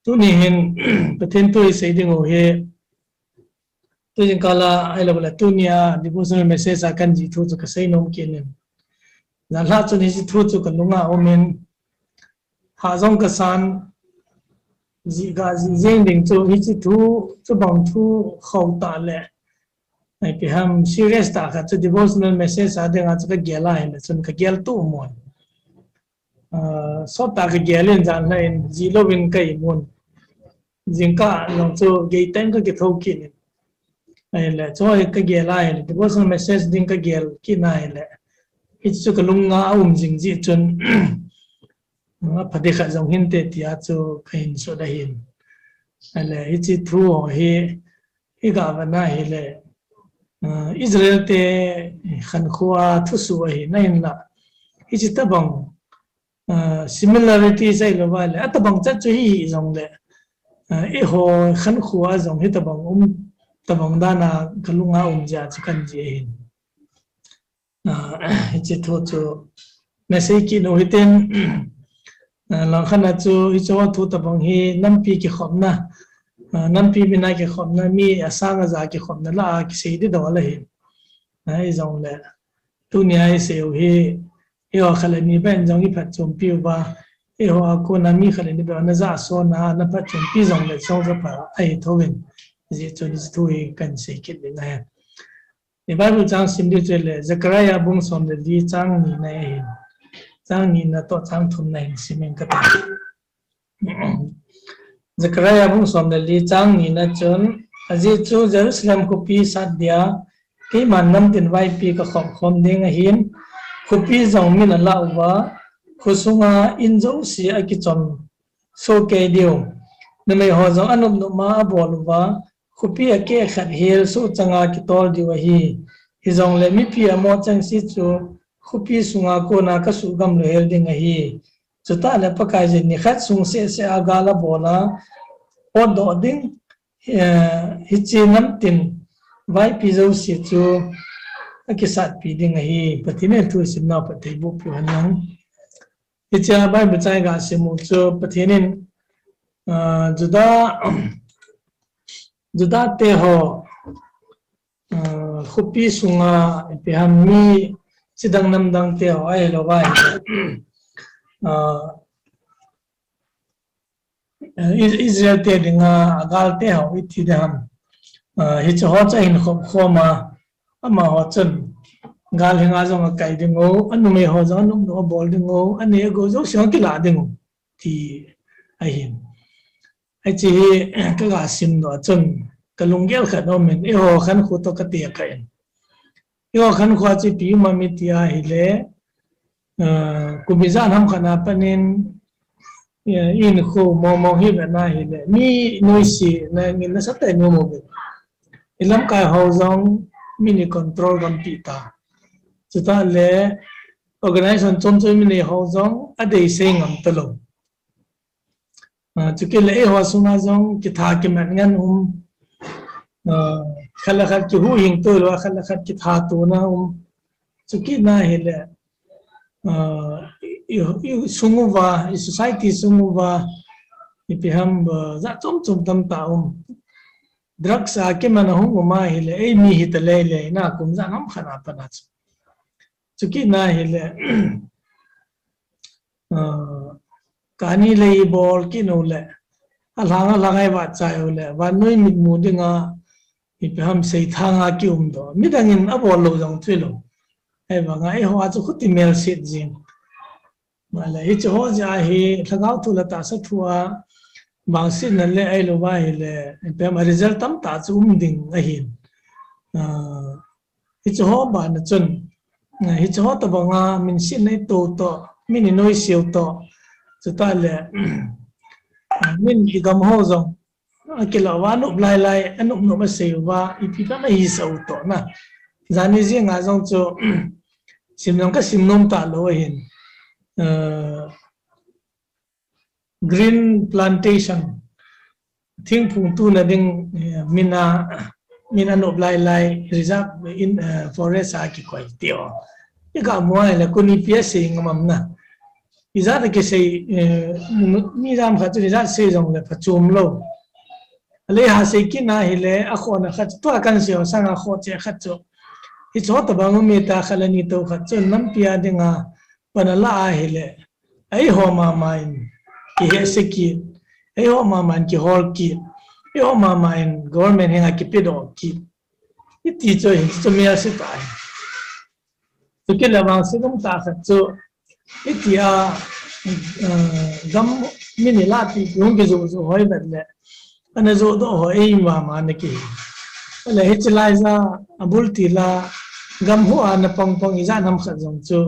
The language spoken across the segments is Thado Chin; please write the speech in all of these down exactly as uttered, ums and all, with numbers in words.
Tuni hin Pathen thu isei ding u hi, tu jingkah a ahilou le tunia devotional message a kan jih thu chu kasei nom kit in. Janhi chun hiche thu chu kalunga um in, hah jong kasan, jih ga jih jeng ding chu hiche thu, chubang thu khou tah le, ipi ham serious tah khat chu devotional message a dinga chu kagel ahile chun kagel tuh um in. Ah, sot tah kagel in janhi in jih louvin ka imun. Jingkah jong chu gei tah in kakitho kit in. Ahile, chu hi kagel ahile, devotional message ding kagel kit in ahile, hichu kalunga aum jing jeh chun, apha ding khat jong hinte tia chu kahin sut ahin. Ahile, hiche thu ho hi, iga vet na ahile, ah, Israel te khankho a thusoh ahi nahinla, hiche tabang, ah, similarity sei lou va le, atabang chat chu hi, hi jongle, ah, eiho khankho a jong hitabang um, tabang dan a kalunga um jeh a chu kan jih ahin. Ah, hiche thu chu nasei kit u hitin, ah, langkhat a chu hiche thu tabang hi nampi kikhopna, ah, nampi mina kikhopna, mi asang aja kikhopna lah a kisei ding dol ahi. Ah, hijongle, tunia isei u hi, eiho khat le ni beh in jong iphatchompi uva, eiho a kona mi khat le ni beh in najah sona, naphatchompi jongle chong kapha ahi thouvin, hijeh chun hiche thu hi kan sei kit ding ahi. I Bible chang sim ding chu le, Zechariah bung som le li chang nina ahin. Chang nina toh chang thumna hin sim inge kati. Zechariah bung som le li chang nina chun, ajeh chu Jerusalem khopi sat dia, keiman namtin vaipi kakhop khom ding ahin, khopi jong min alah uva, khosunga in jouse akichom soh kei diu. Numei ho jong anop nop ma abol uva, khopi akeh khat hel soh changa kitol diu ahi. Hijongle mipi amo chengse chu khopi sunga kona kasuh gamlou hel ding ahi. Chutah le Pakaiyin nikhat sung seh seh a gal abol a, potdoh ding, eh, hiche namtin vaipi jouse chu akisatpi ding ahi. Pathen in thu isimnau phatthei boh piu hen lang. Hichea Bible chang iga sim u chu Pathen in, ah, Judah, Judah te ho, ah, khopi sunga ipi ham mi chidang namdang te ho ahilou va, ah, Is-, Israel te dinga agal te ho iti ding ham. Ah, hiche ho chu ahin khop khom a, amaho chun gal henga jong akai ding u, anumei ho jong anop nop abol ding u, anei agou jouse jong akilah ding u, ti ahin. Hiche hi kaga simdoh a chun kalunggel khat aumin, eiho khankho toh kati kha in. Eiho khankho chu ipi um ham iti ahile, ah, kum ijat ham khat a pat in, eh, inkho mong mong hi vet na ahile, mi noise na ngin nasatah in um uve. Ilamkai ho jong min i control ngam pi ta. Chutah le organization chom chom i nei ho jong adeisah ngam talou. Ah, chukit le eiho sunga jong kitha kimat ngen um. Ah, khat le khat kihuhhing to lou, khat le khat kitha tona um. Chukit na ahile, ah, i, i, i sung uva, i society sung uva, ipi ham, ah, jat chom chom tamtah um. Drugs a kiman ahung um ahile, eimi hita lele, na kum ijat ham khat a pat a chu. Chukit na ahile, ah, kani lei bol kit u le, alhang alhang a i vat chai u le, vannoi mitmu dinga, ipi ham seithang a kium doh. Midang in abol lou jong chu lou. Ahivanga eiho a chu khuti melset jing. Ahile, hiche ho jeh a hi, lhagao thu le tahsa thu a, vangsetna le ahilou va ahile, ipi ham a result tamtah chu um ding ahin. Ah, hiche ho bana chun, ah, hiche ho tabanga min setna i to toh, min i noise u toh, chutah le, ah, min i gam ho jong, akilah uva, anop lai lai, anop nop asei uva, ipi pa ma hisah u toh na. Jani jing a jong chu, sim jong kasim nom talou ahin. Ah, green plantation, thingphung tuna ding, eh, min a, min anop lai lai, reserve in, eh, forest a kikoi ti ho. Iga mu ahile koi in ipi asei ngam am na. ijat a kisei, eh, mi jam khat chu ijat sei jongle phachom lou. Alei ha sei kit na hile, akhohna khat chu, tua kan sei ho sanga khoh cheh khat chu. Hiche ho tobang um e tia khat le ni tou khat chu, nampi a dinga pan ala ahile, eiho mama in kihehse kit, eiho mama in kihol kit, eiho mama in government henga kipedoh kit. Hiti chu, hiti chu melse tah ahi. Chukit le vangset um tah khat chu, hitia, eh, gam mi ni lah ti hung kijoh joh hoi vet le, ana johdoh ho eima ma ana kihi. Ale hiche laija, abul tila, gam hoa ana pang pang ijat ham khat jong chu,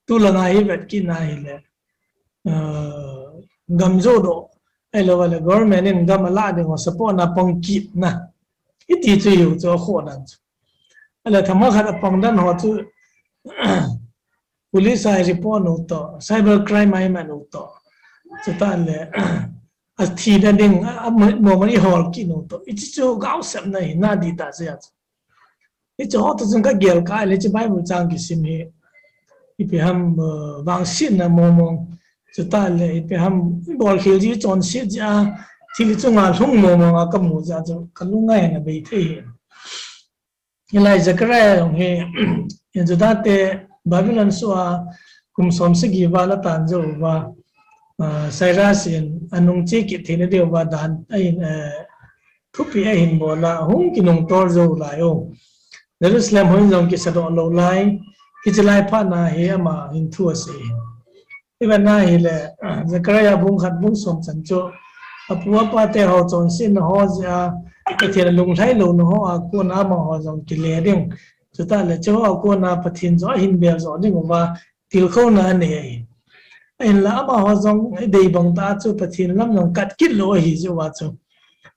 tulanga hi vet kit na hile, eh, gam johdoh, ahilou le government in gam alah ding ho support na pang kit na. Hiti chu hiu chu akhoh dan chu. Ale themkhat khat apang dan ho chu, police a report u toh, cyber crime a iman u toh. Chutah le, athi na ding, a, a, mo, mo, mo, ihol kit u toh. Hiche chu gaosapna hi na di ta chu ahi chu. Hiche ho toh chun kagel kah le hiche Bible chang kisim hi. Ipi ham, uh, vangsetna mong mong. Chutah le ipi ham, ibol khel ji chonset ji a, thil chunga lhung mong mong a kamu ji a chu, kalung a hin abei thei hi. Hilai Zechariah jong hi, Juda te Babylon soh a kum som sagi val atan jou uva, ah, Cyrus in anung che kit theina diuva dan ahin, eh, thupeh ahin bol a, hung kinung tol jou lai u. Jerusalem hoi jong kisadoh lou lai, hiche lai phat na hi ama hin thu asei. Ivet na hile, ah, Zechariah bung khat bung som chan chu, apu apa te ho chonsetna ho jeh a, Pathen alunglhai louna ho a kona amaho jong kile ding. Chutah le, chu ho a kona Pathen joh ahin bel joh ding uva, tilkhouna anei ahi. Ahinla amaho jong, idei bang tah chu Pathen lam jong kat kit lou ahi jeh uva chu.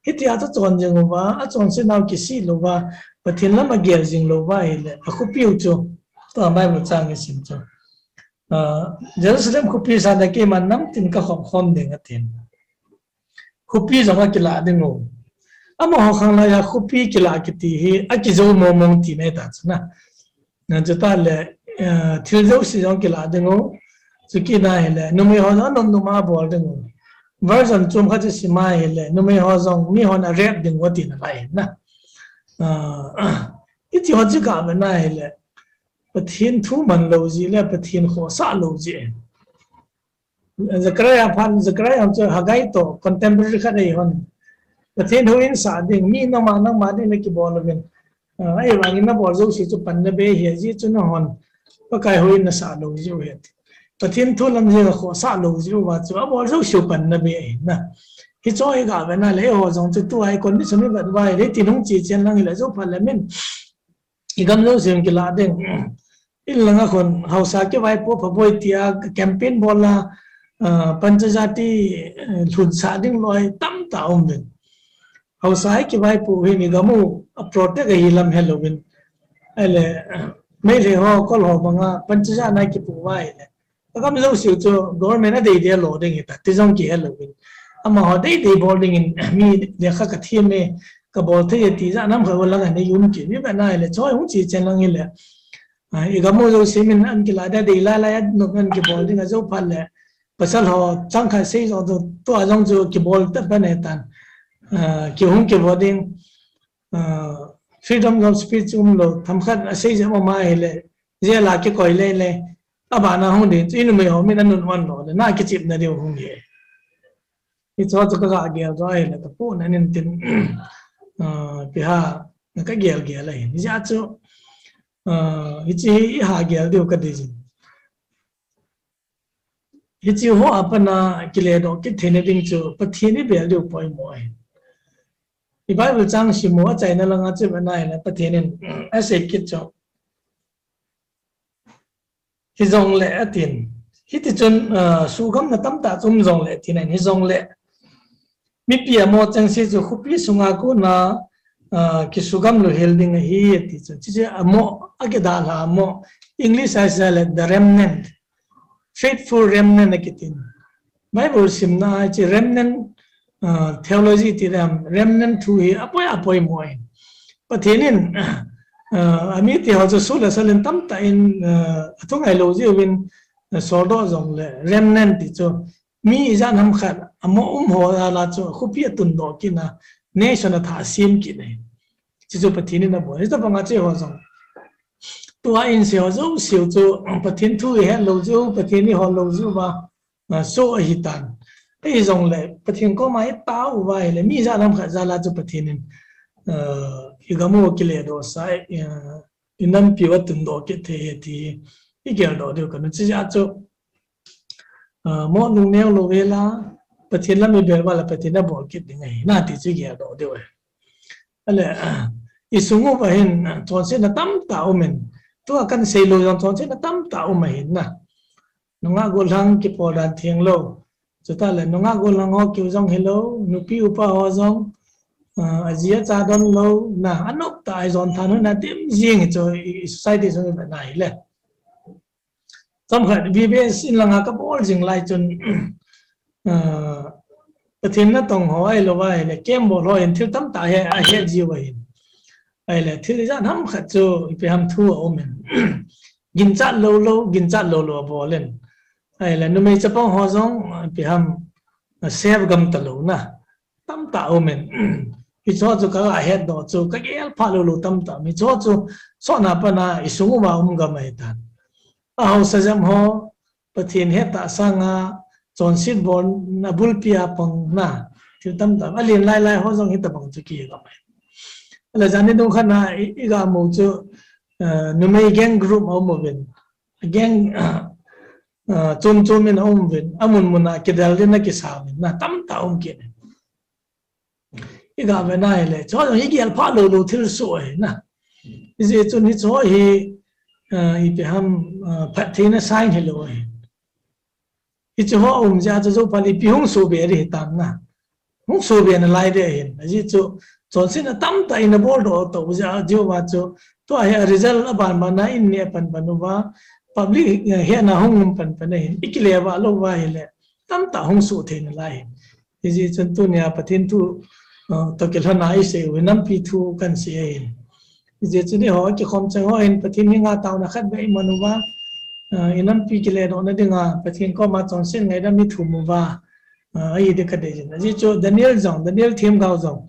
Hitia chu chon jing uva, achonset nau kisih lou uva, Pathen lam agel jing lou uva ahile, akhopiu chu, tua Bible chang isim chu. Ah, Jerusalem khopi sanga keiman namtin kakhop khom ding atin. Khopi jong akilah ding u. Amaho khanglai a khopi kilah kiti hi, akijou mong mong tina ahi ta chu na. Na chutah le, ah, thil jouse jong kilah ding u. Chukit na hile, numei ho jong anom nom a bol ding u. Version chom khat chu sim a hile, numei ho jong mihon a rape ding u tina lai na. Ah, hiti ho chu kavet na hile, Pathen thu man lou jeh le Pathen khohsah lou jeh. Zechariah phat, Zechariah chu Haggai toh contemporary khat ahi hon. Pathen houin sah ding, mi nangma, nangma ding le kibol uvin. Ah, ahivangin nabol jouse chu panna bei ahi, ajeh chu nahon Pakai houin nasah lou jeh u ahi. Pathen thu lam jeh a khohsah lou jeh uva chu abol jouse u panna bei ahi na. Hiche hi kavet na le eiho jong chu tua hi condition ivet uva hile, tin hung che chen lang hile, jou phat le min igam jouse in kilah ding. In langa khun, haosa kivaipoh phaboi tia campaign bol a, ah, panchajati, eh, lhunsah ding loi tamtah um ding. Haosa hi kivaipoh u hin igam u a protect ahi lam helouvin. Ahile, Meitei ho, Kol ho banga panchajat na kipoh uva ahile, agam jouse u chu government adei dei a lo ding ahi ta, ti jong kihelouvin. Amaho dei dei bol dingin mi lekha kathem e, kabol thei e ti jat nam khat uva lang a nei um kit. Ivet na hile, chu hung che chen lang hile, ah, igam u jouse min ahin kilah ding, dei lai lai a nop in kibol ding a, jou phat le, pasal ho chang khat sei jong chu, tua jong chu kibol ta pan ahi tan. Ah, kihung kibol ding, ah, freedom of speech um lou, themkhat asei jeh um a hile, jail a kikoi lele, abana hung ding, chu inumei ho min anun man lou le, na kichepna diu hung hi. Hiche ho chu kaga gel jo ahile, kapohna in tin, ah, ipi ham, kaga gel gel ahi. Hijeh a chu, ah, hiche hi iha gel diu kadei jin. Hiche ho a pat a kiledoh kit theina ding chu Pathen ibel diu poimo ahi. I Bible chang sim u achaina langa chu ivet na hile Pathen in asei kit chu. Hijongle atin. Hiti chun, ah, suhgamna tamtah chu um jongle atin ahin. Hijongle mipi amoh chengse chu khopi sunga kona, ah, kisugam louhel ding ahi ati chu. Chuche amoh, akidalha amoh. English a isei le the remnant. Faithful remnant akitin. Bible simna a hiche remnant, ah, theology ti dam, remnant thu hi apoi, apoimo ahi. Pathen in, ah, amite ho chu sul le salin tamtah in, ah, athungai lou jeh uvin, Soldoh jong le remnant ti chu mi ijat ham khat amo um ho jal a chu khopi atundoh kit na, nation athah sem kit na. Chuchu Pathen in abol. Hitabang a chu eiho jong tua insung ho jouse chu Pathen thu ihet lou jeh u, Pathen ihol lou jeh uva, ah, so ahitan. Hijongle Pathen koma itao uva ahile mi ijat ham khat jal a chu Pathen in, ah, igam u akiledoh sah, ah, inampi u atundoh kit thei ahi ti igeldoh diu kanom. Chujeh a chu, ah, mo lungneo lou vela, Pathen lam ibel uva le Pathen in abol kit ding ahi, nati chu igeldoh diu ahi. Ale, ah, isung uva hin, ah, chonsetna tamtah um in, tua kahin sei lou jong chonsetna tamtah um ahin na. Nungah gollhang kipoldan theng lou. Chutah le nungah gollhang ho kiu jong hilou, nupi upa ho jong, ah, aji acha don lou, na, anop tah a ijon than hon a dim jing chu i, i society sung ivet na hile. Chomkhat V B S in langa kabol jing lai chun, ah, Pathen natong ho ahilou va ahile, camp bol ho hin thil tamtah he, ahet jiu ahin. Ahile, thil ijat ham khat chu ipi ham thu aum in. Ginchat lou lou, ginchat lou lou abol in. Ahile, numei chapang ho jong ipi ham, ah, save gam talou na. Tamtah um in. Hicho chu kaga hetdoh chu, kagel pha lou lou tamtah um. Hicho chu, sotna pana isung uva um gam ahitan. Ahaosa jep ho, Pathen hetah sanga, chonset bolna bulpi a pang na, thil tamtah. Alen lai lai ho jong hitabang chu kigam ahi. Ale jani dung khat na, i, iga mu chu, eh, numei gang group aum uvin. Gang, ah, chom chom in aum uvin. Amun mun a kidel din akisa uvin. Na tamtah um kit in. Iga ve na hile, chu jong igel pha lou lou thilsoh ahi na. Hijeh chun hicho hi, ah, ipi ham, ah, phattheina sign hilou ahi. Hiche ho aum jeh a chu Zopa le ipi hung sohbe ding hitam na. Hung sohbe nalai ding ahin. Ajeh chu, chonsetna tamtah in abol doh toh jeh a, jeh uva chu, tua hi a result aban ban a in neh pan pan uva, public, eh, hetna hung um pan pan ahin. Ikile vah lou uva ahile, tamtah hung soh thei nalai ahin. Hijeh chun tunia Pathen thu, uh, toh kilhon a isei u hi nampi thu kahin sei ahin. Hijeh chun eiho kikhom chai ho hin Pathen henga taona khat beh iman uva, uh, inampi kiledohna dinga Pathen koma chonset ngaidam ithum uva, uh, ahi ding kadei jin. Ajeh chu Daniel jong, Daniel themgao jong,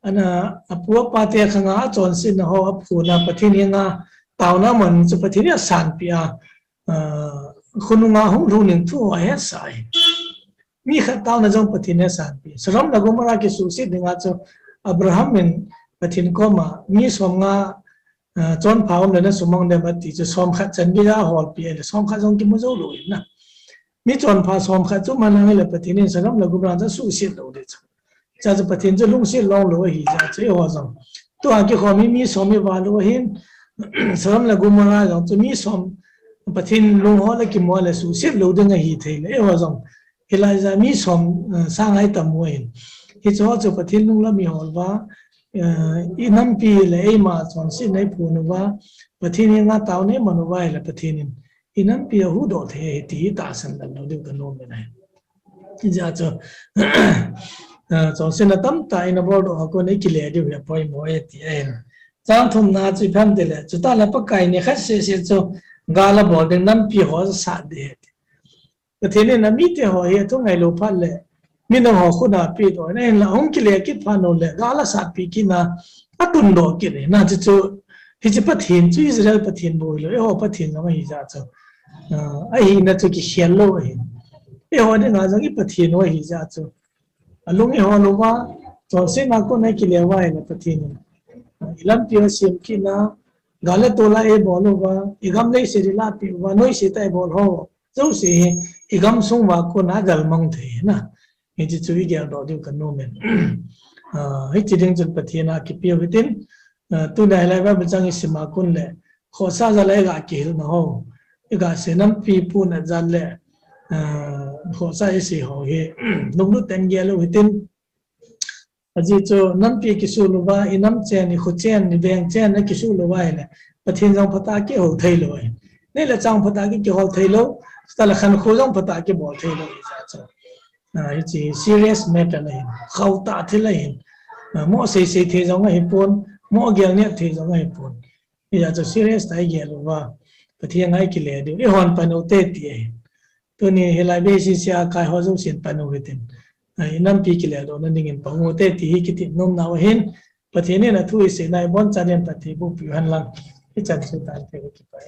ana, apu apa te khanga achonsetna ho aphuna Pathen henga taona man chu Pathen in asanpeh a, ah, khonunga hung lhung ding thu ho ahetsah e. Mi khat taona jong Pathen in asanpeh. Sodom le Gomorrah kisuhset dinga chu Abraham in Pathen koma mi somnga, ah, chonpha um le nasumang dem ati chu somkhat chanbeh a aholpeh le somkhat jong kimu jou lou in na. Mi chonpha somkhat chu man ahile Pathen in Sodom le Gomorrah chu asuhset lou ding chu. Chuche chu Pathen chu lungset long lou ahi jeh chu eiho jong. Tua kikhom hi mi som iva lou ahin, Sodom le Gomorrah jong chu mi som Pathen lung ho le kimu le suhset lou ding ahi thei le eiho jong. Hilai jeh a mi som, eh, sang a itam u ahin. Hiche ho chu Pathen lunglam ihol uva, eh, inampi le eima chonsetna iphun uva, Pathen henga taona iman uva ahile Pathen in inampi ahuhdoh thei ahi ti hi tahsan lou diu kanom in ahi. Hijeh a chu, ah, chonsetna tamtah in abol doh a kon ikile diu hi apoimo e ti ahin. Chang thumna chu ipi ham tile, chutah le Pakai nikhat seh seh chu gal abol ding nampi ho asat ding ahi ti. Pathen in amite ho hi athungailou phat le, midang ho khut a apedoh in, ahinla ahung kile kit phat uleh, gal asatpi kit na, atundoh kit in, na chu chu, hiche Pathen chu Israel Pathen bou hilou, eiho Pathen jong ahi jeh chu. Ah, ahina chu kikhel lou ahi. Eiho dinga jong i Pathen u ahi jeh chu. Alung ihol uva, chonsetna kon a ikile uva ahile Pathen in, ah, ilampi u asem kit na, gal le tol a eibol uva, igam leiset ilahpeh uva, noise tah a eibol ho jouse hi, igamsung uva kon a agalmang thei na. Hiche chu igeldoh diu kanom in. Ah, hiche ding chun Pathen a kipe u hitin, ah, tunia hilai Bible chang isim a kon le, khohsah jal a iga kihilna ho, iga sei nampi puna jal le, ah, khohsah isei ho hi, lunglut tah in gel u hitin, ajeh chu nampi kisuh lou uva, inam chen, ikho chen, iveng chen akisuh lou uva ahile, Pathen jong phatah a kihou thei lou ahi. Neile chang phatah a kihou thei lou, chutah le khankho jong phatah a kibol thei lou ahi jeh chu. Ah, hiche serious matter ahin, khauhtah thil ahin. Ah, mo seisei thei jong ahipon, mo gelnep thei jong ahipon. Hijeh chu serious tah a igel uva, Pathen a i kile diu, i hon pan u te ti ahi. Tuni hilai B C C a kai ho jousen pan u hitin. A, i nampi kile doh na dingin pan u te ti hi kiti nom nau ahin. Pathen in a thu i sei na i bon chan in Pathen bu pi u hen lang. I chan chu tan te ki pa.